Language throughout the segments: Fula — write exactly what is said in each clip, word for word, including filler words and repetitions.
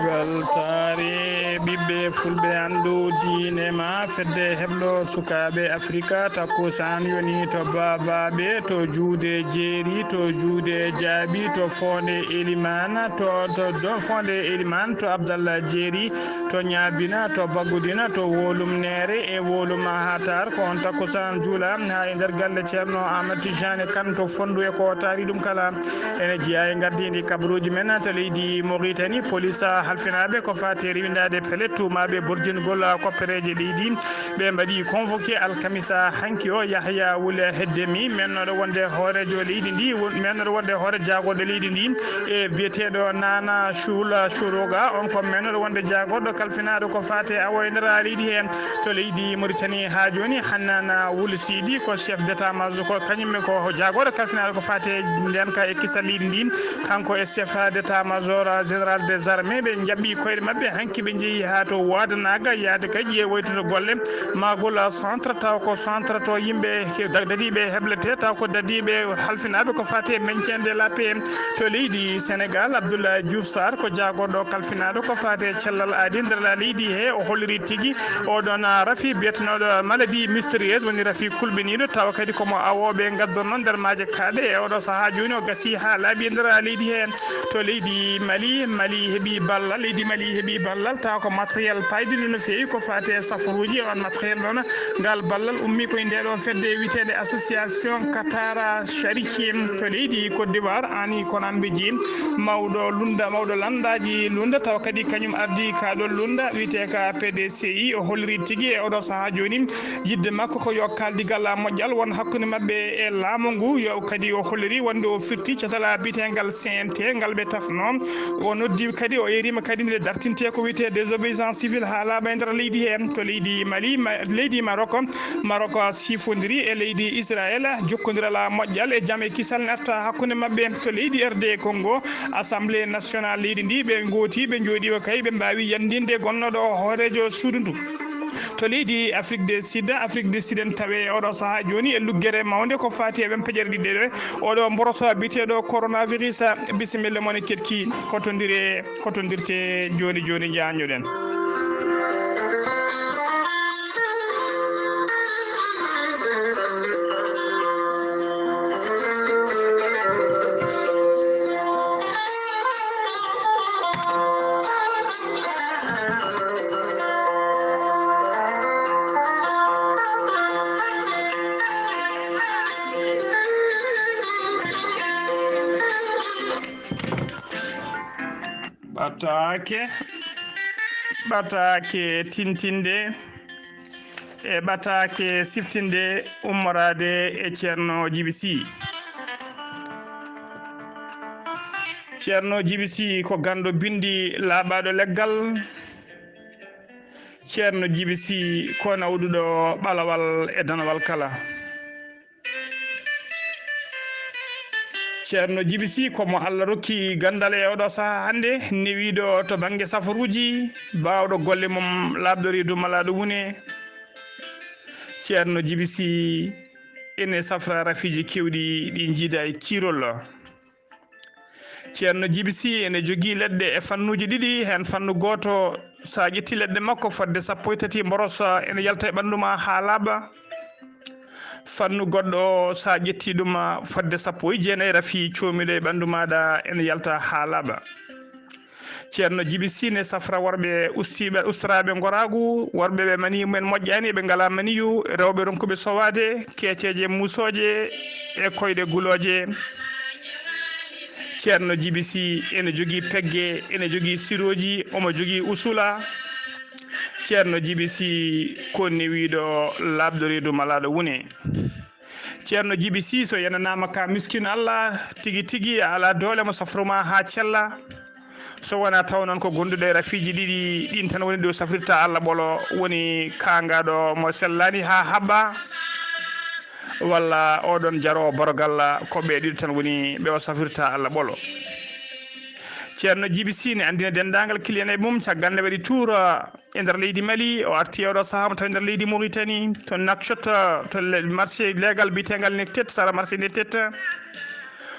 Weltaare ɓiɓɓe fulɓe, anndu diine ma fedde heblo sukaaɓe Afrika. Takkusaan yoni to baabaaɓe, to juuɗe jeeri, to juuɗe jaaɓi, to foonde Elimaan, to, to, to foonde Elimaan, to Abdallah Jeeri, to Ñaabina, to Baggudina, to Wolum Neere e Wolum Hatar. Ko on takkusaan juula haa e nder galle Ceerno Ahmad Tijani Kan to Fonndu e ko taari ɗum kala. Ene jeyaa e ngardiindi kabaruuji men to leydi Mauritanie. Polis halfinaaɓe ko faati rewindaade pele tuumaaɓe borjingol koppereeje leydi. Ɓe mbaɗi convoqué alkamisa hanki o Yahya Wul Heddemi, mennooɗo wonde hooreejo leydi ndi, won-, mennooɗo wonde hoore jaagorɗo leydi ndi, e biyeteeɗo Nana Shula Shuruga. On ko mennooɗo wonde jaagorɗo kalfinaaɗo ko faati awo e nder leydi heen. To leydi Mauritanie haa jooni, Hannana Wul Sidi ko chef d'état-major, ko kañum men ko jaagorɗo kalfinaaɗo ko faati e ndeenka e kisal leydi ndi. Kanko e chef d'état-major général des armées, ɓe njaɓɓi koyɗe maɓɓe, hanki ɓe njehi haa to Waadanaga, yaade kay ƴeewoytude golle maagol centre, taw ko centre to yimɓe he-, da-, dadiiɓe heblete, taw ko dadiiɓe halfinaaɓe ko faati e maintien de la paix. To leydi Sénégal, Abdoulaye Diouf Sarr ko jaagorɗo kalfinaaɗo ko faati e cellal aadi nder leydi he, o holliri tigi oɗon rafi biyetenooɗo maladie mystérieuse, woni rafi kulɓiniiɗo, tawa kadi ko mo awooɓe ngaddonno nder maaje kaaɗe. E oɗo sahaa jooni o gasi haa laaɓi e nder leydi he. To leydi Mali, Mali heɓi ballal, leydi Mali heɓi ballal, tawa ko matériel payɗinɗo no feewi ko faati e safaruuji. On matériel noon, ngal ballal ummi ko e nde ɗo fedde wiyeteende Association Katara Charichim. To leydi Côte d'Ivoire, Ani Konan Bédjine, mawɗo lunda, mawɗo landaaji lunda, tawa kadi kañum ardi kaaɗol lunda, wiyetee ka P D C I, o holliri tigi e oɗo sahaa jooni yidde makko ko yo kaaldigal moƴƴal won hakkunde maɓɓe e laamu ngu, yo kadi o holliri wonde o firti catal biyeteengal C N T ngal ɓe tafno. O noddi kadi, o yeeriima kadi nde dartinte ko wiyetee désobéissance civile haa laaɓa e nder leydi heen. To leydi Mali, ma-, leydi Maroc, Maroc sifondiri e leydi Israël, jokkondiral moƴƴal e jam e kisal natta hakkunde maɓɓe. To leydi R D Congo, Assemblée nationale leydi ndi, ɓe ngooti, ɓe njooɗii o kay, ɓe mbaawi yanndinde gonnooɗo o hooreejo suudu ndu. To leydi Afrique du Sud, Afrique du Sud en tawi oɗo sahaa jooni e luggere mawnde ko faati e ɓen peƴere ɗiɗi ɗe, oɗo mboroso biyeteeɗo coronavirus. Bisimilla mon e keɗki, hotondire, hotondirte jooni jooni, njaanjoɗen. Ɓataake, ɓataake tintinde e ɓataake siftinde ummoraade e Ceerno Jibi Sih. Ceerno Jibi Sih ko ganndo binndi laaɓaaɗo leggal. Ceerno Jibi Sih ko nawɗuɗo ɓalawal e danawal kala. Ceerno Jibi Sih ko mo Allah rokki ganndal e oɗo sahaa hannde, newiiɗo to bannge safaruuji, baawɗo golle mum laaɓɗo reedu malaaɗo wune. Ceerno Jibi Sih ene safra rafiiji keewɗi ɗi njiida e kiirol. Ceerno Jibi Sih ene jogii leɗɗe e fannuuji ɗiɗi, heen fannu gooto, so a ƴetti leɗɗe makko fodde sappo e tati mboroso, ene yalta e ɓanndu ma haa laaɓa. Fannu goɗɗo o, so a ƴetti ɗum, fodde sappo e jeenayi rafi coomiiɗo e ɓanndu maaɗa, ene yalta haa laaɓa. Ceerno Jibi Sih ne safra worɓe ustiiɓe, ustoraaɓe ngoraagu, worɓe ɓe maniyu men moƴƴaani, ɓe ngalaa maniyu, rewɓe ronkuɓe sowaade, keeceeje muusooje e koyɗe gulooje. Ceerno Jibi Sih ene jogii pegge, ene jogii sirooji, omo jogii usula. Ceerno Jibi Sih ko newiiɗo laaɓɗo reedu malaaɗo wune. Ceerno Jibi Sih, so yenanaama ka miskin Allah, tigi tigi a alaa doole mo safru ma haa cella. So wonaa taw noon ko gonduɗo e rafiiji ɗiɗi ɗin tan woni ɗo safrirta Allah ɓolo, woni kaangaaɗo mo sellaani haa haɓɓa, walla oɗon jaroowo borogal, ko ɓe ɗiɗo tan woni ɓe o safrirta Allah ɓolo. Ceerno Jibi Sy ne anndina denndaangal kiliyanɓe mum caggal nde waɗi tour, eh, e nder leydi Mali. O arti e oɗo sahaa mo tawi nder leydi Mauritanie, to Nouakchott, eh, to le-, marché leegal biyeteengal Nektet, sara marché Nektet.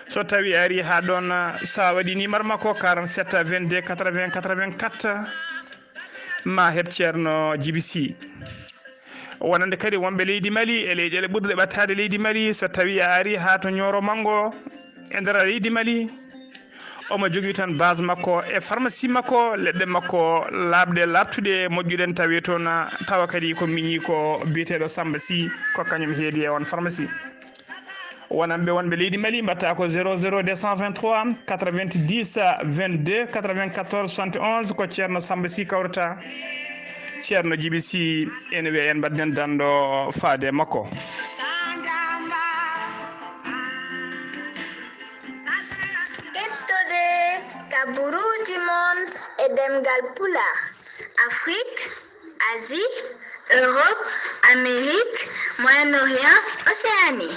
So tawi a ari haa ɗoon, eh, so a waɗi numéro makko, quarante-sept vingt-deux quatre-vingts quatre-vingt-quatre, ma heɓ Ceerno Jibi Sy. Wonande kadi wonɓe leydi Mali e leyɗeele ɓurɗe ɓattaade leydi Mali, so tawi a ari haa to Nioro Mango e nder leydi Mali, omo jogii toon base makko e pharmacie makko, leɗɗe makko laaɓɗe, laaɓtuɗe, moƴƴuɗe, tawi toon, tawa kadi ko miñi ko biyeteeɗo Samba Sy, ko kañum heedi e on pharmacie. Wonanɓe wonɓe leydi Mali mbaɗta ko zéro zéro deux cent vingt-trois quatre-vingt-dix vingt-deux quatre-vingt-quatorze soixante et onze, ko Ceerno Samba Sy kawrata. Ceerno Jibi Sy, ene wiya en mbaɗden danndo faade makko. Kettode kaburuuji mon e ɗemngal Pulaar, Afrik, Asie, Europe, Amérique, Moyen-Orient, Océanie.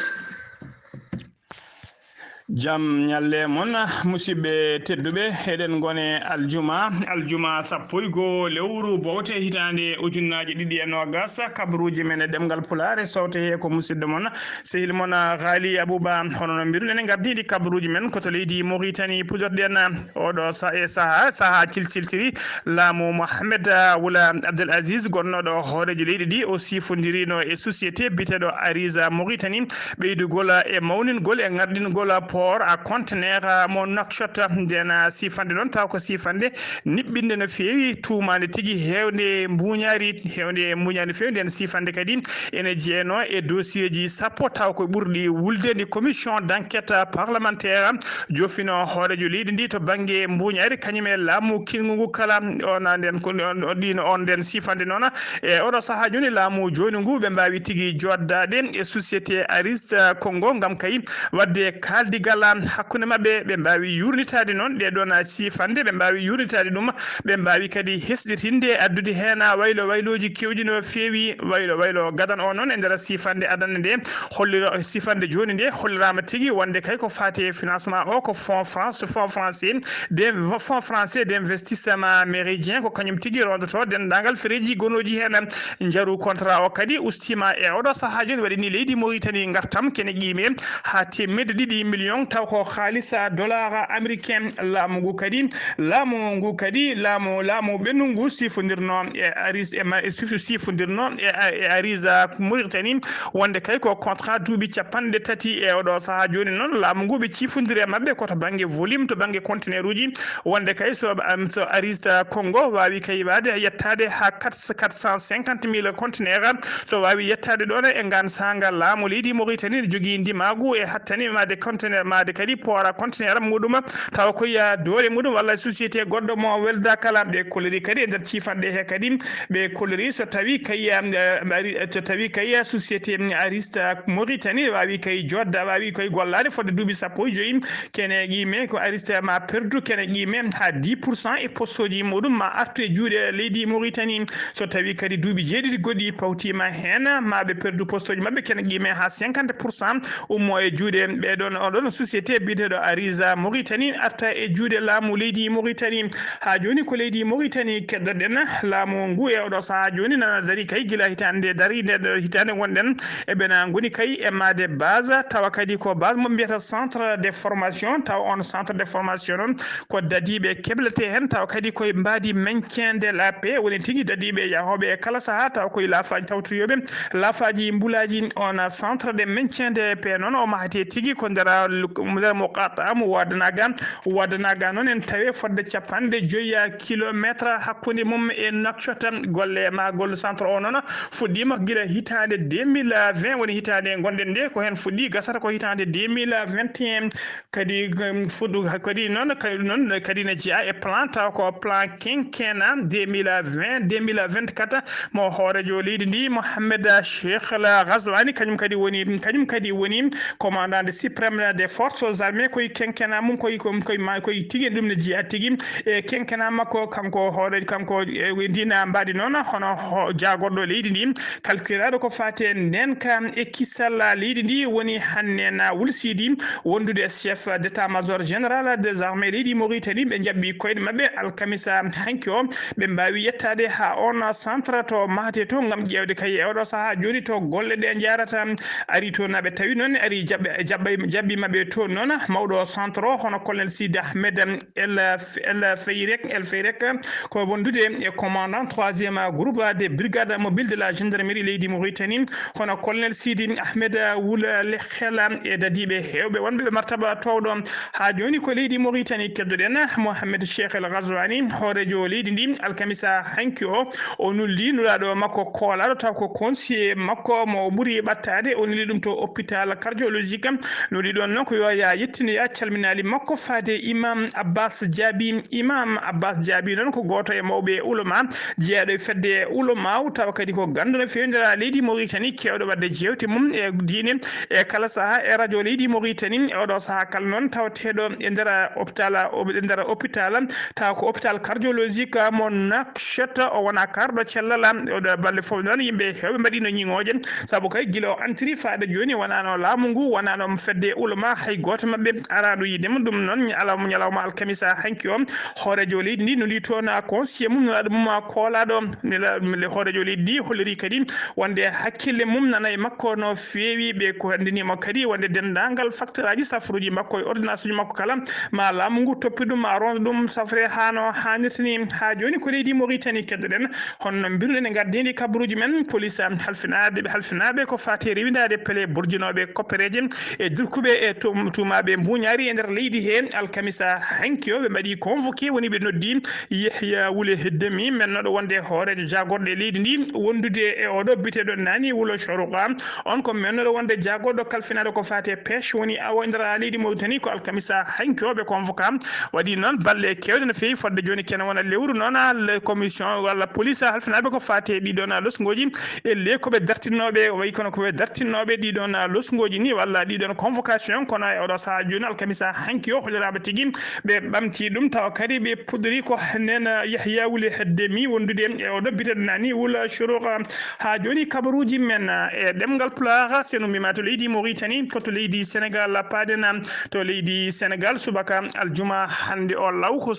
Jam ñalle mon, musidɓe tedduɓe, eɗen ngone aljuma, aljuma sappo e goo lewru bowte hitaande ujunnaaje ɗiɗi e noogas, kabaruuji men e ɗemngal Pulaar, sowte he ko musidɗo mon, sehil mon, Ghali Abouba. Hono no mbiruɗen, en ngardiiɗi kabaruuji men ko to leydi Mauritanie puɗorɗen. Oɗo sa-, e saha, saha cilciltiri laamu Mohamed, ah, Wula Abdel Aziz, gonnooɗo hooreejo leydi ndi, o sifondirino e société biyeteeɗo Ariza Mauritanie, ɓeydugol e mawningol e ŋarɗingol port à conteneur mo Nouakchott. Nden sifande noon, taw ko sifande niɓɓinde no feewi, tuumaande tigi heewde mbuuñaari, heewde mbuuñaari no feewi. Nden sifande kadi ene jeyno e dossier ji sappo, taw ko ɓurɗi wulde ndi commission d'enquête parlementaire joofino hooreejo leydi ndi to bannge mbuuñaari, kañum e laamu kiinngu ngu kala. On nden ko on, on ɗino on nden sifande noon. E oɗo sahaa jooni, laamu jooni ngu, ɓe mbaawi tigi joddaade e société Arista Congo ngam kay waɗde kaaldigal hakkunde maɓɓe. Ɓe mbaawi yuurnitaade noon ɗee ɗoon sifande, ɓe mbaawi yuurnitaade ɗum, ɓe mbaawi kadi hesɗitinde, addude heen waylo waylooji keewɗi no feewi. Waylo, waylo gadan o noon e nder sifande adannde nde, hollira, sifande jooni nde holliraama tigi wonde kay ko faati e financement o ko fonds France, fonds français, des fonds français d'investissement méridien, ko kañum tigi rondoto denndaangal fereeji gonooji heen. Njaru contrat o kadi ustiima e oɗo sahaa jooni, waɗi ni leydi Mauritanie ngartam kene qiime haa teemedde ɗiɗi million, taw ko haalisa dollar américain. Laamu ngu kadi, laamu ngu kadi, laamu, laamu ɓennu ngu sifondirno e Aris, e ma-, e sif-, sifondirno e, e Arisa Mauritanie, wonde kay ko contrat duuɓi capanɗe tati. E oɗo sahaa jooni noon, laamu ngu ɓe cifondiri e maɓɓe ko to bannge volume, to bannge conteneur uji, wonde kay so, am, so Arista Congo waawi kay waade yettaade haa quatre, quatre cent cinquante mille conteneur, so waawi yettaade ɗoon e ngaan saanga, laamu leydi Mauritanie ne jogii ndimaagu e hattani maade conteneur, maade kadi port à conteneur muɗum, tawa ko ya doole muɗum walla société goɗɗo mo welda kala. Ɓe kolliri kadi e nder cifanɗe he kadi, ɓe kolliri so tawi kay, eh, ari, so tawi kay société Arista Mauritanie waawi kay jodda, waawi kay gollaade fodde duuɓi sappo e joyi, kene qiime ko Arista ma perdu kene qiime haa dix pour cent e postoji muɗum ma artu e juuɗe leydi Mauritanie. So tawi kadi duuɓi jeeɗiɗi goɗɗi pawtiima heen, ma ɓe perdu postoji maɓɓe kene qiime haa cinquante pour cent ummo e juuɗe ɓeɗon, oɗon société biyeteeɗo Arisa Mauritanie arta e juuɗe laamu leydi Mauritanie. Haa jooni ko leydi Mauritanie keɗɗoɗen. Laamu ngu e oɗo sahaa jooni nana dari kay gila hitaande nde dari, nde ɗo hitaande ngonɗen, eɓena ngoni kay e maade base, tawa kadi ko base mo mbiyata centre de formation, tawa on centre de formation on ko dadiiɓe keblete heen, tawa kadi koye mbaadi maintien de la paix, woni tigi dadiiɓe yahooɓe e kala sahaa, tawa koye laafaaji tawtoyooɓe, laafaaji mbulaaji. On centre de maintien de paix noon, o mahate tigi ko nder, nder mo qatta mo waddanaga, waddanaga noon en tawi fodde capanɗe joyi kilométre hakkunde mum e Nouakchott. Golle maagol centre o noon fuɗɗiima gila hitaande deux mille vingt, woni hitaande ngonɗen nde, ko heen fuɗɗi, gasata ko hitaande deux mille vingt et un. Kadi, um, fuɗɗu, kadi noon, kadi noon, kadi ne jeyaa e plan, taw ko plan quinquennat deux mille vingt, deux mille vingt-quatre, mo hooreejo leydi ndi, Mohamed Cheikh Al Ghazouani, kañum kadi woni, kañum kadi woni commandant suprême des Forces armées koye kenkena mum koye koye koye ma koye tigi ɗum ne jeyaa tigi e kenkena makko kanko hoore kanko e ndina mbaadi noon hono ho- jaagorɗo leydi ndi kalkiraɗo ko faati e nden ka e kisal leydi ndi woni hanne na wulsiidi wondude e chef d'état major général des armées leydi Mauritanie ɓe jaɓɓi koyɗe maɓɓe alkamisa hanki o ɓe mbawi yettade ha on centre to mahate to gam ƴeewde kay e oɗo saaha joni to golle ɗe jarata ari to naɓe tawi noon ari jaɓɓe jaɓɓe jaɓɓi maɓɓe to noon mawɗo centre o hono colonel Sidi Ahmed El El Feyrek El Feyrek ko wondude e commandant troisième groupe de brigade mobile de la gendarmerie leydi Mauritanie hono colonel Sidi Ahmed Wul Lehela e dadiɓe hewɓe wonɓe ɓe martaba towɗo ha joni ko leydi Mauritanie keddoɗen Mohamed Cheikh El Ghazouani hoorejo leydi ndi alkamisa hanki o o nuldi nulaɗo makko koolaɗo taw ko conseiller makko mo ɓuri ɓattade o nuli ɗum to hôpital cardiologique nuli ɗon noon ko yo ya yettinoya calminali makko faade imam Abbas Diaby imam Abbas Diaby noon ko goto e mawɓe ulama jeeyaɗo e fedde ulama tawa kadi ko ganduɗo fewndira leydi Mauritanie kewɗo wadde jewte mum e diine e kala saaha e radio leydi Mauritanie e oɗo saaha kala noon tawateɗo e nder hôpital e nder hôpital tawa ko hôpital cardiologique mo Nouakchott o wona karɗo cellal oɗo balle fof noon yimɓe hewɓe mbaɗino ñiŋoje saabu kay gila o antiri faade joni wonano laamu ngu wonano fedde ulama hay goto mabɓe arano yidema ɗum noon ñalawma ñalawma alkamisa hanki o hoorejo leydi ndi nuli toon conseiller mum nulaɗo mum koolaɗo nela hoorejo leydi ndi holliri kadi wonde hakkille mum nana e makko no feewi ɓe ko andinima kadi wonde dendagal facteur aji safruji makko e ordonnance uji makko kala ma laamu ngu toppi ɗum ma ronda ɗum safre hano hannirta ni ha joni ko leydi Mauritanie keddoɗen honno mbiruɗen e gardidi kabaruji men police halfinaɓe halfinaɓe ko fati rewidade pele burjinoɓe koppereje e durkuɓe e tum- tumaɓe mbuñari e nder leydi he alkamisa hanki o ɓe mbaɗi convoqué woni ɓe noddi Yahya Wule Heddemi mennoɗo wonde hoorejo jagorɗe leydi ndi wondude e oɗo biteɗo nani Wulo Shoruka on ko mennoɗo wonde jagorɗo kalfinaɗo ko fati e pêche woni awo e nder leydi Mauritanie ko alkamisa hanki o ɓe convoqué waɗi noon balle kewɗe no feewi fodde joni kene wona lewru noon commission walla police halfinaɓe ko fati e ɗiɗon losgoji e le koɓe dartinnoɓe wayi kono koɓe dartinnoɓe ɗiɗon losgoji ni walla ɗiɗon convocation kono e oɗo saaha joni alkamisa hanki o holiraɓe tigui ɓe ɓamti ɗum tawa kadi ɓe puɗɗori ko nen Yahya Wuli Hedde mi wondude e oɗo biteɗo nani Wula Shoroka ha joni kabaruji men e ɗemgal Pulaar seno mbima to leydi Mauritanie ko to leydi Sénégal paɗen to leydi Sénégal subaka aljuma hande o law ko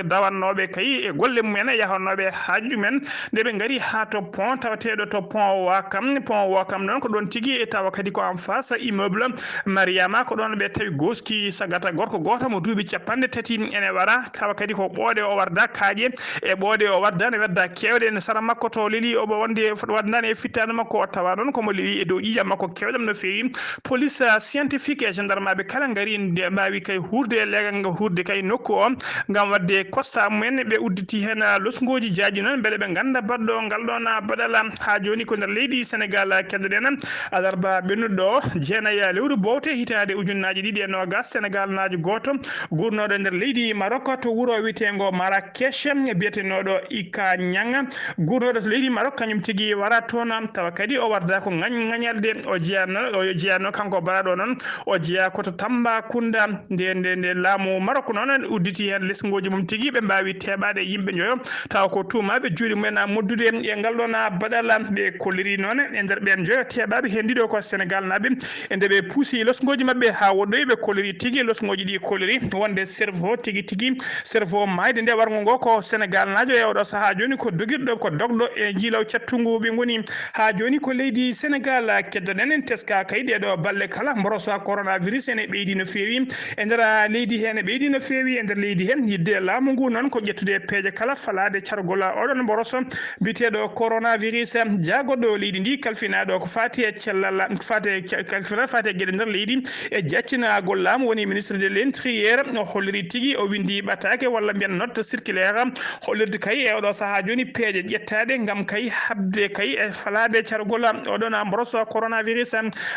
dawannoɓe kay e golle mumen e yahannoɓe haaju men nde ɓe ngari ha to pont tawateɗo to pont Wakam pont Wakam noon ko ɗon tigi e tawa kadi ko en face immeuble Mariama ko ɗon ɓe tawi goski sagata gorko goto mo duuɓi capanɗe tati ene wara tawa kadi ko ɓooɗe o warda kaaƴe e ɓooɗe o warda ne wadda kewɗe ene sara makko to leli omo wonde waddani e fittande makko o tawa noon komo leli e dow ƴiƴam makko kewɗam no feewi police scientifique e gendarme aɓe kala ngari nde mbawi kay hurde e leegal ngal hurde kay nokku o ngam wadde constat mumen ɓe udditi hen losgoji jaaji noon beele ɓe ganda baɗɗo ngal ɗon baɗala ha joni ko nder leydi Sénégal keddoɗen alarba ɓennuɗo jeenaya lewru bowte hitande ujunnaji ɗiɗi e nogas Sénégal najo goto gurnoɗo nder leydi Maroc to wuro witengo Marrakech biyetenoɗo Ika Ñang gurnoɗo to leydi Maroc kañum tigi wara toon tawa kadi o warda ko ŋañ ŋañalde o jeyano o jeyano kanko baraɗo noon o jeeya ko to Tambacounda nde nde nde laamu Maroc noon udditi heen lesngoji mum tigi ɓe mbawi teɓade e yimɓe joyo tawa ko tuumaɓe juuɗe mumen a moddude e ngal ɗon baɗala ɓe kolliri noon e nder ɓen joyo teɓaɓe heen ɗiɗo ko Sénégal naɓe e nde ɓe puusi lesngoji maɓɓe ha woɗɗoyi ɓe kolliri tigi lesngoji ɗi kolliri wonde cerveau tigi tigi cerveau mayde nde wargo ngo ko Sénégal najo e oɗo saaha joni ko dogirɗo ko dogɗo e jiilaw cattungu ɓe goni ha joni ko leydi Sénégal keddoɗen en teska kay ɗeɗo balle kala mborosa coronavirus ene ɓeydi no feewi e nder leydi he ne ɓeydi no feewi e nder leydi he yidde laamu ngu noon ko ƴettude peeje kala falade cargol oɗon mboroso mbiyeteɗo coronavirus jaagoɗo leydi ndi kalfinaɗo ko fati e cellal fati e ca- kalfina fati e gueɗe nder leydi e jaccinagol laamu woni ministre de l'intérieur o holliri tigui o windi ɓatake walla mbiyen note circulaire hollirde kay e oɗo saaha joni peeje ƴettaɗe gam kay habde kay e falade cargol oɗon mboroso coronavirus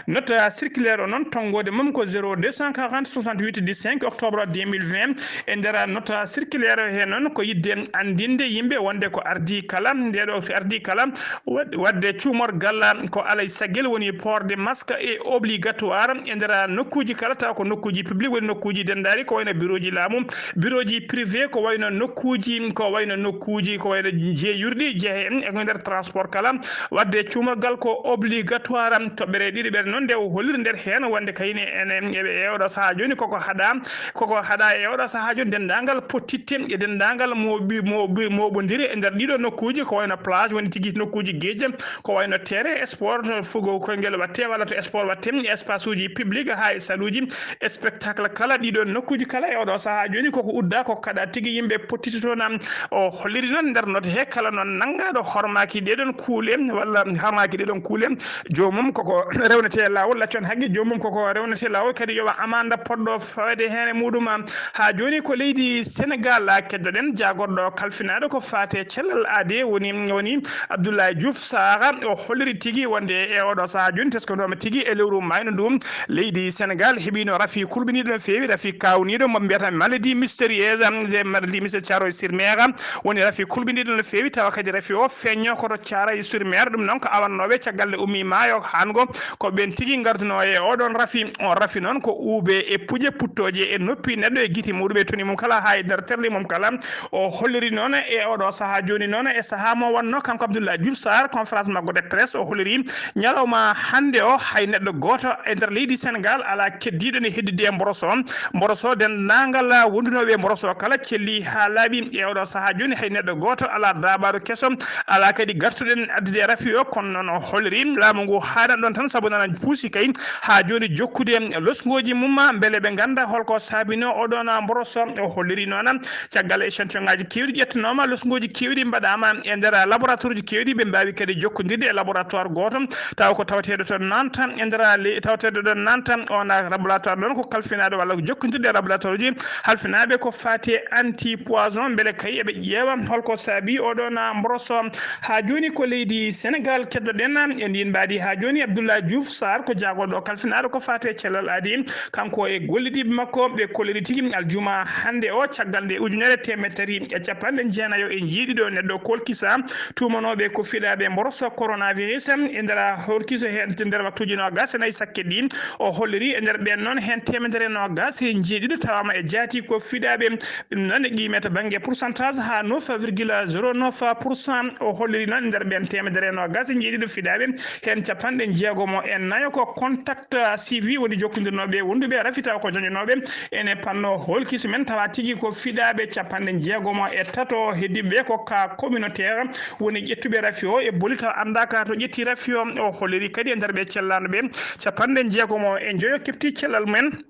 note circulaire o noon tonggode mum ko zéro deux cent quarante soixante-huit dix-cinq octobre deux mille vingt e nder note circulaire he noon ko yidde andinde yimɓe wonde ko ardi kala ndeɗo ardi kala wad- wadde cuumorgal ko alay saggel woni porde masque e obligatoire e nder nokku nokkuuji kala, taw ko nokkuuji public woni nokkuuji denndaari, ko wayno birooji laamu, birooji privé, ko wayno nokkuuji, ko wayno nokkuuji, ko wayno jeeyirɗi, jeehe en e ko nder transport kala. Wadde cuumorgal ko obligatoire. Toɓɓere ɗiɗi ɓere noon nde o holliri nder heen wonde kayni ene e oɗo sahaa jooni koko haɗa, koko haɗa e oɗo sahaa jooni denndaangal pottitte e denndaangal mooɓi-, mooɓi-, mooɓondire e nder ɗiɗo nokkuuji, ko wayno plage woni tigi nokkuuji geeje, ko wayno terrain sport, fugo koyngel watte walla to sport watte, espace uji public haa e saluuji, spectacle kala, ɗiɗo nokkuuji kala e oɗo sahaa jooni koko udda, ko kaɗa tigi yimɓe pottiti toon. O holliri noon nder note he kala noon nanngaaɗo hormaaki ɗeɗon kuule walla hormaaki ɗeɗon kuule, joomum koko rewnete laawol, laccon haqqe joomum koko rewnete laawol, kadi yoɓa amanda poɗɗo fawde heen e muɗum. Haa jooni ko leydi Senegal keddoɗen, jaagorɗo kalfinaaɗo ko faate cellal aade woni, woni Abdoulaye Diouf Sarr. O holliri tigi wonde e oɗo sahaa jooni teskondooma tigi e lewru mayno ndu, leydi Senegal heɓino rafi kulɓiniiɗo no feewi, rafi kawniiɗo mo mbiyata maladie mystérieuse, e maladie mystérieuse Thiaroye sur Mer, woni rafi kulɓiniiɗo no feewi, tawa kadi rafi o feeñño ko to Thiaroye sur Mer. Ɗum noon ko awannooɓe caggal nde ummi maayo haango, ko ɓeen tigi ngarduno e oɗon rafi. On rafi noon ko uube e puƴe puttooje e noppi neɗɗo e giti muɗum e toni mum kala haa e nder terli mum kala. O holliri noon e oɗo sahaa jooni noon e sahaa mo wonno kanko Abdoulaye Diouf Sarr conférence makko de presse, o holliri ñalawma hannde o hay neɗɗo gooto e nder leydi Senegal alaa keddiiɗo ne heddidi e mboroso. Mboroso denndaangal wondunooɓe e mboroso kala celli haa laaɓi. E oɗo sahaa jooni hay neɗɗo gooto alaa daabaaru keso, alaa kadi gartuɗen addude e rafi o, kono noon o holliri laamu ngu haaɗan ɗoon tan sabu nana puusi kay haa jooni jokkude losngooji mum mbele ɓe ngannda holko saabino oɗon mboroso. O holliri noon caggal échantillon ngaji keewɗi ƴettunooma, losngooji keewɗi mbaɗaama e nder laboratoire uji keewɗi, ɓe mbaawi kadi jokkondirde e laboratoire gooto taw ko tawateeɗo to Nantes e nder le-, tawateeɗo ɗo Nantes. On laboratoire noon ko kalfinaaɗo walla ko jokkondirde e laboratoire uji halfinaaɓe ko faati e anti poison, mbele kay eɓe ƴeewa holko saabi oɗon mboroso. Haa jooni ko leydi Senegal keddoɗen e ndin mbaadi. Haa jooni Abdoulaye Diouf Sarr ko jaagorɗo kalfinaaɗo ko faati e cellal aadi, kanko e gollidiiɓe makko ɓe kolliri tigi aljuma hannde o caggal nde ujunere teemedde tati e capanɗe jeenayo e jeeɗiɗo neɗɗo kolkisa tuumanooɓe ko fiɗaaɓe mboroso coronavirus e nder holkiso heen nder waktuuji noogas e nayi sakke ɗi. O holliri e nder ɓeen noon heen teemedere noogas e jeeɗiɗo tawaama e jaati ko fiɗaaɓe. Ɗum noon e qiime to bannge pourcentage haa neuf virgule zéro neuf pour cent. O holliri noon e nder ɓeen teemedere noogas e jeeɗiɗo fiɗaaɓe, heen capanɗe jeegomo e nayo ko contact suivi woni jokkondirnooɓe wonduɓe rafi taw ko joñonooɓe ene panno holkiso men tawa tigi ko fiɗaaɓe capanɗe jeegomo e tato, heddiiɓe ko cas communautaire woni ƴettuɓe rafi o e boli taw annda ka to ƴetti rafi o. O holliri kadi e nder ɓe cellaano ɓe capanɗe jeegomo e njoyo kepti cellal mumen.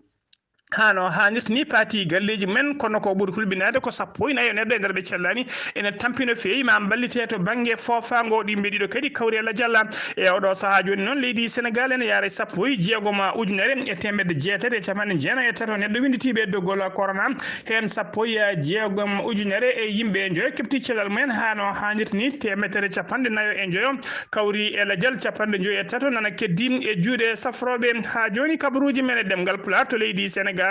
Hano haanirta ni paati galleeji men, kono ko ɓuri hulɓinaade ko sappo e nayo neɗɗo e nder ɓe cellani ene tampi no feewi ma mballite to bannge foofaango. Ɗi mbeɗi ɗo kadi kawri e lajal e oɗo sahaa jooni noon leydi Senegal ene yaara e sappo e jeegom ujunere e teemedde jeetati e capanɗe jeenayi e tato neɗɗo winnditiiɓe e doggol corona, heen sappo e jeegom ujunere e yimɓe njoyo kepti cellal mumen. Hano haanirta ni teemedere capanɗe nayo e njoyo kawri e lajal capanɗe joyi e tato nana keddi e juuɗe safrooɓe. Haa jooni kabaruuji men e ɗemngal Pulaar to leydi Senegal,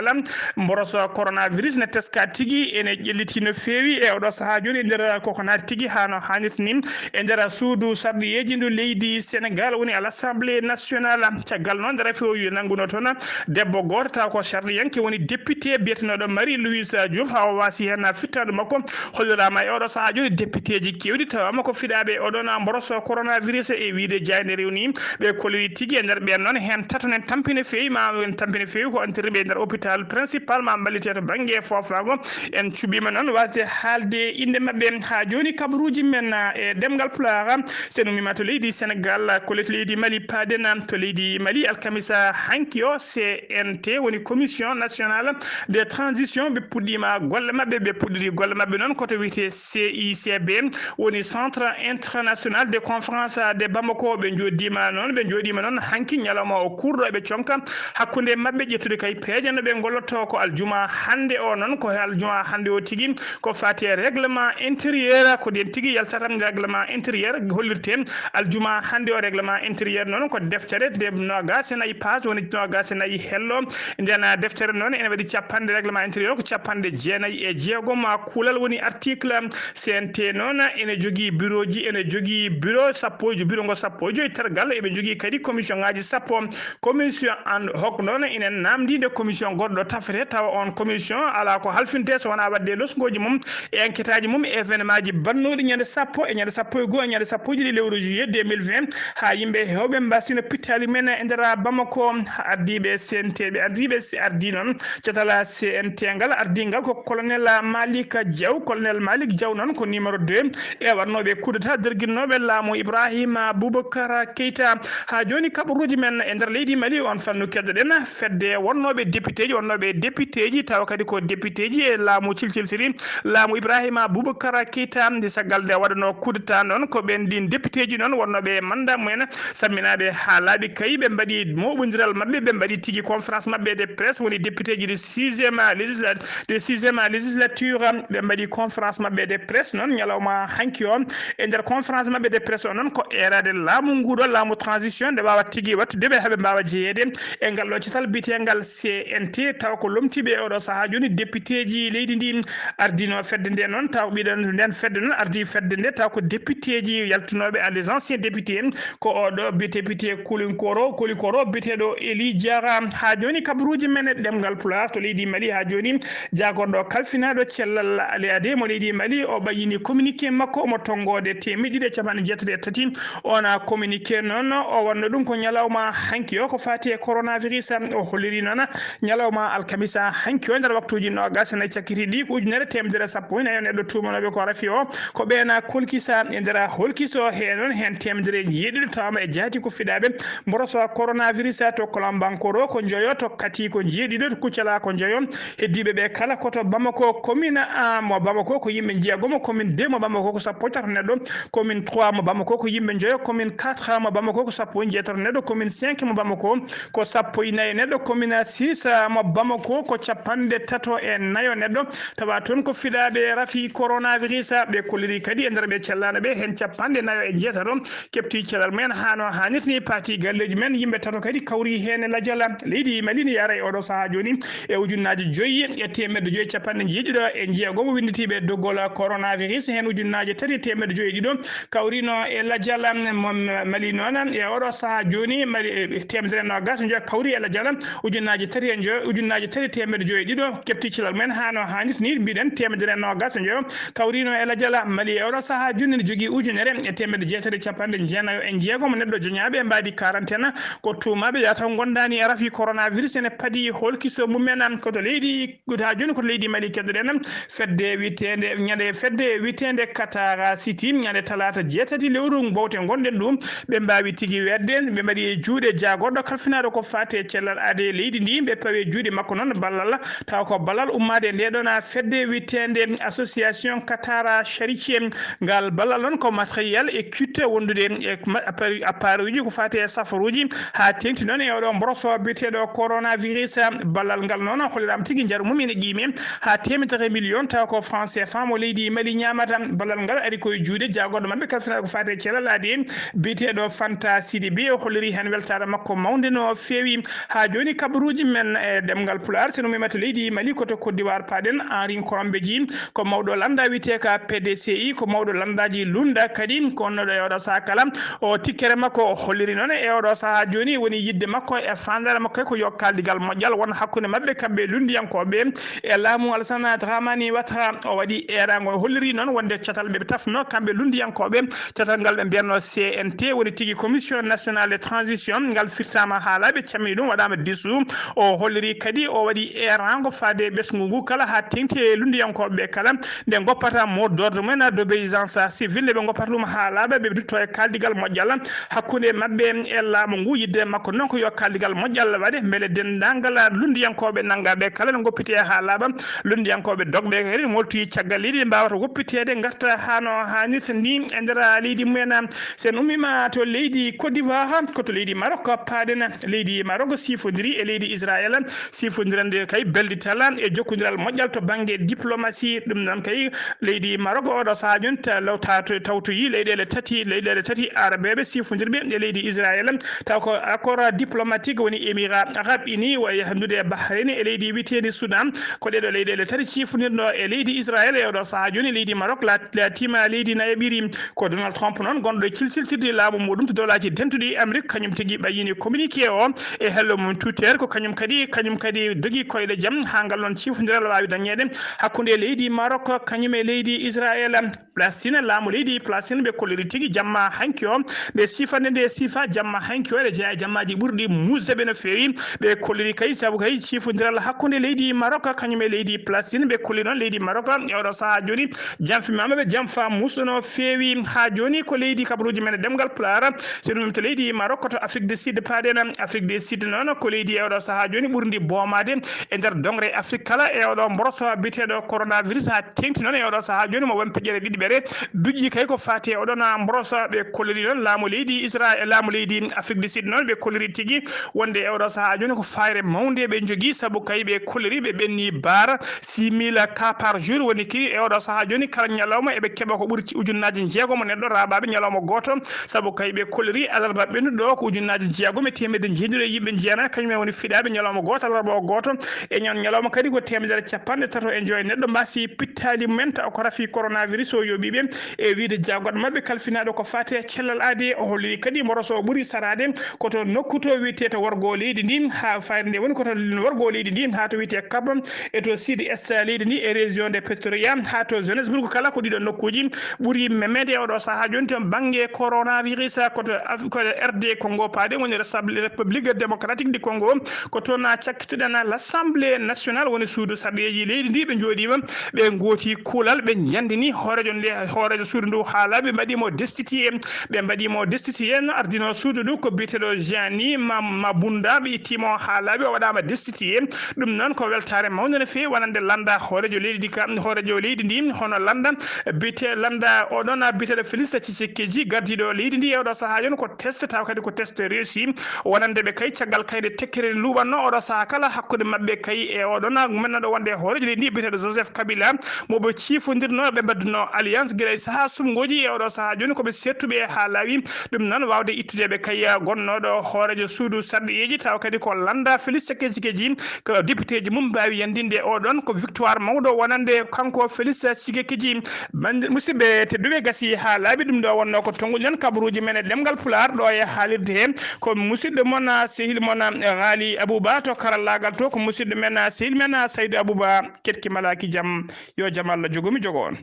mboroso coronavirus ne teska tigi ene ƴelliti no feewi e oɗo sahaa jooni e nder koko naati tigi haa no haanirta ni e nder suudu sarɗiyeeji ndu leydi Senegal woni à l'Assemblée nationale. Caggal noon nde rafi o nannguno toon debbo gooto taw ko sarɗiyanke woni député biyetenooɗo Marie Louise Diouf haa o waasi heen fittaandu makko. Holliraama e oɗo sahaa jooni députéji keewɗi tawaama ko fiɗaaɓe e oɗon mboroso coronavirus e wiyde jaaynde rewni. Ɓe kolliri tigi e nder ɓeen noon heen tato nen tampi no feewi, ma en tampi no feewi ko antirɓe e nder hôpital principal ma mballite to bannge foofaango. En cuɓiima noon waasde haalde innde maɓɓe. Haa jooni kabaruuji men e ɗemngal Pulaar, so en ummiima to leydi Senegal, kolliti leydi Mali paaden to leydi Mali alkamisa hanki o, C N T woni commission nationale de transition, ɓe puɗɗiima golle maɓɓe. Ɓe puɗɗiri golle maɓɓe noon ko to wiyetee C I C B, woni Centre International de Conférence de Bamako. Ɓe njooɗiima noon, ɓe njooɗiima noon hanki ñalawma o kuurɗo, eɓe conka hakkunde maɓɓe ƴettude kay peeje no Ɓe ngolloto ko aljuma hannde o, noon ko aljuma hannde o tigi, ko faati e règlement intérieur, ko ɗen tigi yaltata règlement intérieur, hollirten aljuma hannde o. Règlement intérieur noon ko deftere nde noogas e nayi page, woni noogas e nayi hello. Nden deftere noon ene waɗi capanɗe, règlement intérieur ko capanɗe jeenayi e jeegom, kuulal woni article. C N T noon ene jogii bureau ji, ene jogii bureau sappo e joy, bureau ngo sappo e joy tergal, eɓe jogii kadi commission ngaji sappo. Commission ad hoc noon ina naamndii nde commission goɗɗo tafete, tawa on commission alaa ko halfinte so wonaa waɗde losngooji mum e enquêtaaji mum e événement ji bannooɗi ñande sappo e ñande sappo e goo e ñande sappo e ɗiɗi lewru juillet deux mille vingt, haa yimɓe heewɓe mbaasino pittaali men e nder Bamako. Ardiiɓe C N T ɓe, ardiiɓe ardii noon catal C N T ngal, ardii ngal ko colonel Malick Diaw. Colonel Malick Diaw noon ko numéro deux e waɗnooɓe coup d'état derginnooɓe laamu Ibrahima Boubacar Keita. Haa jooni kaɓruuji men e nder leydi Mali, on fannu keddoɗen fedde wonnooɓe député ji, wonnooɓe député ji, tawa kadi ko député ji e laamu cilcilsiri laamu Ibrahima Boubacar Keita. Nde caggal nde waɗanoo coup d'état noon, ko ɓen ɗin député ji noon wonnooɓe e mandat mumen samminaaɓe haa laaɓi kayi, ɓe mbaɗi moɓondiral maɓɓe, ɓe mbaɗi tigi conférence maɓɓe de presse, woni député ji de sixième législa-, de sixième législature, ɓe mbaɗi conférence maɓɓe de presse noon ñalawma hanki o. E nder conférence maɓɓe de presse o noon ko eeraade laamu nguuɗo, laamu transition, nde waawa tigi wattude ɓe, haa ɓe mbaawa jeyeede e ngal ɗo catal biyetengal C N T, tawa ko lomtiiɓe e oɗo sahaa jooni député ji leydi ndi ardino fedde nde noon, taw ɓiɗon nden fedde noon ardi fedde nde, taw ko député ji yaltunooɓe, les anciens députés, ko oɗo bi-, député Kolinkoro, Kolikoro biyeteeɗo Eli Diarra. Haa jooni kabaruuji men e ɗemngal Pulaar to leydi Mali, haa jooni jaagorɗo kalfinaaɗo cellal Ali Ade mo leydi Mali, o ɓayyini communiqué makko omo tonngoode teemeɗɗe ɗiɗi e capanɗe jeetati e tati. Ona communiqué noon, o wanno ɗum ko ñalawma hanki o, ko faati e coronavirus. O holliri noon ñalawma alkamisa hanki o, nder waktuuji noogas e nayi cakkitiiɗi, ko ujunere teemedere sappo e nayi o neɗɗo tuumanooɓe ko rafi o, ko ɓeena kolkisa. E nder holkiso he noon, heen teemedere e jeeɗiɗo tawaama e jaati ko fiɗaaɓe mboroso coronavirus to Kolambankoro ko njoyo, to Kati ko jeeɗiɗo, to Kucala ko njoyo. Heddiiɓe ɓe kala ko to Bamako, commune, ah, mo Bamako ko yimɓe jeegomo, commune deux mo Bamako ko sappo e tato neɗɗo, commune trois mo Bamako ko yimɓe njoyo, commune quatre mo Bamako ko sappo e jeetato neɗɗo, commune cinq mo Bamako ko sappo e nayi neɗɗo, commune six mo Bamako ko capanɗe tato e nayo neɗɗo. Tawa toon ko fiɗaaɓe rafi coronavirus, ɓe kolliri kadi e nder ɓe cellaaɗo ɓe, heen capanɗe nayo e jeetato keɓti cellal mumen haa no haanirta ni, paati galleeji men. Yimɓe tato kadi kawri heen e lajal. Leydi Mali ne yahra e oɗo sahaa jooni e ujunnaaji joyi e teemedde joyi capanɗe jeeɗiɗo e jeegom winnditiiɓe doggol coronavirus, heen ujunnaaji tati e teemedde joyi e ɗiɗo kawrino e lajal. Mo Mali noon e oɗo sahaa jooni, Mali, e teemedere noogas e joyi kawri e lajal, ujunnaaji tati e joyi, ujunnaaji tati e teemedde joyi e ɗiɗo keɓti cellal mumen haa no haanirta ni, mbiɗen teemedere noogas e joyi kawrino e lajal. Mali e oɗo sahaa jooni ne jogii ujunere e teemedde jeetati e capanɗe jeenayo e jeegom neɗɗo joñaaɓe e mbaadi quarantaine, ko tuumaaɓe yataw ngondaani e rafi coronavirus ene padi holkiso mumen. Ko to leydi, haa jooni ko to leydi Mali keddoɗen fedde wiyeteende, ñande fedde wiyeteende Katara City, ñande talaata jeetati lewru bowte ngonɗen ɗum, ɓe mbaawi tigi weetde, ɓe mbaɗi e juuɗe jaagorɗo kalfinaaɗo ko faati e cellal aade leydi ndi, ɓe pawi e juuɗe makko noon ballal, tawa ko ballal ummaade e nde ɗon fedde wiyeteende Association Katara Charité. Ngal ballal noon ko matériel e kit wondude e ma-, appare-, appareil uji ko faati e safaruuji, haa teeŋti noon e oɗo mboroso biyeteeɗo coronavirus. Ballal ngal noon holliraama tigi njaru mum ene qiimi haa teemedere million, tawa ko franc C F A mo leydi Mali ñaamata. Ballal ngal ari ko e juuɗe jaagorɗo maɓɓe kalfinaaɗo ko faati e cellal aade biyeteeɗo Fanta Sidibé. O holliri heen weltaare makko mawnde no feewi. Haa jooni kabaruuji men e ɗemngal Pulaar, so en ummiima to leydi Mali, ko to Côte d'Ivoire paaɗen. Henri Korombeji ko mawɗo lannda wiyetee ka P D C I, ko mawɗo lanndaaji lunda kadi, ko wonnoɗo e oɗo sahaa kala. O tikkere makko o holliri noon e oɗo sahaa jooni woni yiɗde makko e faandaare makko ko yo kaaldigal moƴƴal won hakkunde maɓɓe kamɓe lunndiyankooɓe e laamu Alassane Dramane Ouattara. O waɗi eeraango, o holliri noon wonde catal ɓe tafno kamɓe lunndiyankooɓe, catal ngal ɓe mbiyatno C N T, woni tigi Commission Nationale de Transition, ngal firtaama haa laaɓi, cammini ɗum, waɗaama dissous. O holliri kadi o waɗi eeraango faade ɓesngu ngu kala haa teeŋti e lunndiyankooɓe ɓe kala, nde ngoppata mot d'ordre mumen d'obéissance civile, nde ɓe ngoppata ɗum haa laaɓa, ɓe ndutto e kaaldigal moƴƴal hakkunde maɓɓe e laamu ngu. Yiɗde makko noon ko yo kaaldigal moƴƴal waɗe, mbele denndaangal lunndiyankooɓe nanngaaɓe kala ne ngoppitee haa laaɓa. Lunndiyankooɓe dogɓe kadi molti caggal leydi, ɓe mbaawata woppiteede, ngarta haa no haanirta ni e nder leydi mumen. So en ummiima to leydi Côte d'Ivoire, ko to leydi Maroc paaɗen. Leydi Maroc sifondiri e leydi Israël Sifondirande kay beldital e jokkondiral moƴƴal to bannge diplomasi. Ɗum noon kay leydi Maroc oɗo sahaa jooni ta-, law-, tato-, tawtoyi leyɗeele tati, leyɗeele tati arabeeɓe sifondirɓe e leydi Israël. Taw ko accord diplomatique woni Émirats Arabes Unis, wayi hanndude e Bahrein e leydi wiyeteendi Soudan. Ko ɗeɗo leyɗeele tati cifondirɗo e leydi Israël e oɗo sahaa jooni leydi Maroc la-, laatima leydi nayaɓiri. Ko Donald Trump noon gonɗo e cilsiltirde laamu muɗum to dowlaaji dentuɗi Amérique, kañum tigi ɓayyini communiqué o e hello mum Twitter. Ko kañum kadi, kañum kadi dogi koyɗe jam haa ngal noon cifondiral waawi dañeede hakkunde leydi Maroc kañum e leydi Israël. Palestine, laamu leydi Palestine ɓe kolliri tigi jamma hanki o, ɓe sifande nde sifa jamma hanki o, eɗe jeyaa e jammaaji ɓurɗi muusde ɓe no feewi. Ɓe kolliri kay sabu kay cifondiral hakkunde leydi Maroc kañum e leydi Palestine, ɓe kolli noon leydi Maroc e oɗo sahaa jooni janfi mama ɓe janfa muusɗo no feewi. Haa jooni ko leydi kabaruuji men e ɗemngal Pulaar, so ɗum to leydi Maroc to Afrique du Sud paaɗen. Afrique du Sud noon ko leydi e oɗo sahaa jooni ɓurndi boomaade e nder dongre Afrique kala e oɗo mboroso biyeteeɗo coronavirus. Haa teeŋti noon e oɗo sahaa jooni mo won peƴƴere ɗiɗiɓere duƴƴi kay ko faati e oɗon mboroso. Ɓe kolliri noon laamu leydi Israël, laamu leydi Afrique du Sud noon ɓe kolliri tigi wonde e oɗo sahaa jooni ko fayre mawnde ɓe njogii, sabu kay ɓe kolliri ɓe ɓenni baara six mille cas par jour woni kii e oɗo sahaa jooni kala ñalawma eɓe keɓa ko ɓuri ujunnaaji jeegom neɗɗo raaɓaaɓe ñalawma gooto, sabu kay ɓe kolliri alarba ɓennuɗo ko ujunnaaji jeegom e teemedde jeeɗiɗi e yimɓe njeena kañum en woni fiɗaaɓe ñalawma gooto alarba o gooto. E ñoon ñalawma kadi ko teemedere capanɗe tato e joy neɗɗo mbasi pittaali mumen taw ko rafi coronavirus o yooɓii ɓe. E wiyde jagorɗo maɓɓe kalfinaaɗo ko faati e cellal aadi, o holliri kadi mboroso o ɓuri saraade ko to nokku to wiyetee to worgo leydi ndi, haa fayre nde woni ko to worgo leydi ndi, haa to wiyetee Kaba e to sud est leydi ndi e région de Pretoria, haa to Johannesburg, kala ko ɗiɗo nokkuuji ɓuri memeede e oɗo sahaa jooni to bannge coronavirus. Ko to Af-, ko to R D Congo paaɗe woni Resab-, République Démocratique du Congo, ko toon cakkituɗen l'Assemblée nationale woni suudu sarɗiyeeji leydi ndi, ɓe njooɗiima ɓe ngooti kuulal, ɓe njanndini hooreejo nde, hooreejo suudu ndu haalaa, ɓe mbaɗi mo destitué. Ɓe mbaɗi mo destitué no ardino suudu ndu ko biyeteeɗo Gianni Ma-, Mabunda, ɓe itti mo haalaa, ɓe o waɗaama destitué. Ɗum noon ko weltaare mawnde no feewi wonande lannda hooreejo leydi ka, hooreejo leydi ndi, hono lannda biyete-, lannda oɗon biyeteeɗo Félix Tshisekedi, gardiiɗo leydi ndi e oɗo sahaa jooni ko test, taw kadi ko test réussi. Wonande ɓe kay caggal kayde tekkere luuɓanno oɗo sahaa kala hakkunde maɓɓe kay e oɗon mennoɗo wonde hooreejo leydi ndi biyeteeɗo Joseph Kabila, mo ɓe ciifondirno, ɓe mbaɗduno alliance gila e sahaa suɓngooji e oɗo sahaa jooni ko ɓe settuɓe e haa laawi. Ɗum noon waawde ittude ɓe kay gonnooɗo hooreejo suudu sarɗiyeeji, taw kadi ko lannda Félix Tshisekedi, ko députéji mum mbaawi yanndinde oɗon ko victoire mawɗo wonande kanko Félix Tshisekedi. Banndir-, musidɓe tedduɓe, gasi haa laaɓi, ɗum ɗo wonno ko tonguɗi men kabaruuji men e ɗemngal Pulaar ɗo e haalirde he. Ko musidɗo mon, ah, sehil mon, ah, Ghali Abouba to karallaagal to, ko musidɗo men, ah, sehil men, ah, Saydou Abouba, ketki malaaki jam, yo jam Allah jogomi jogo on.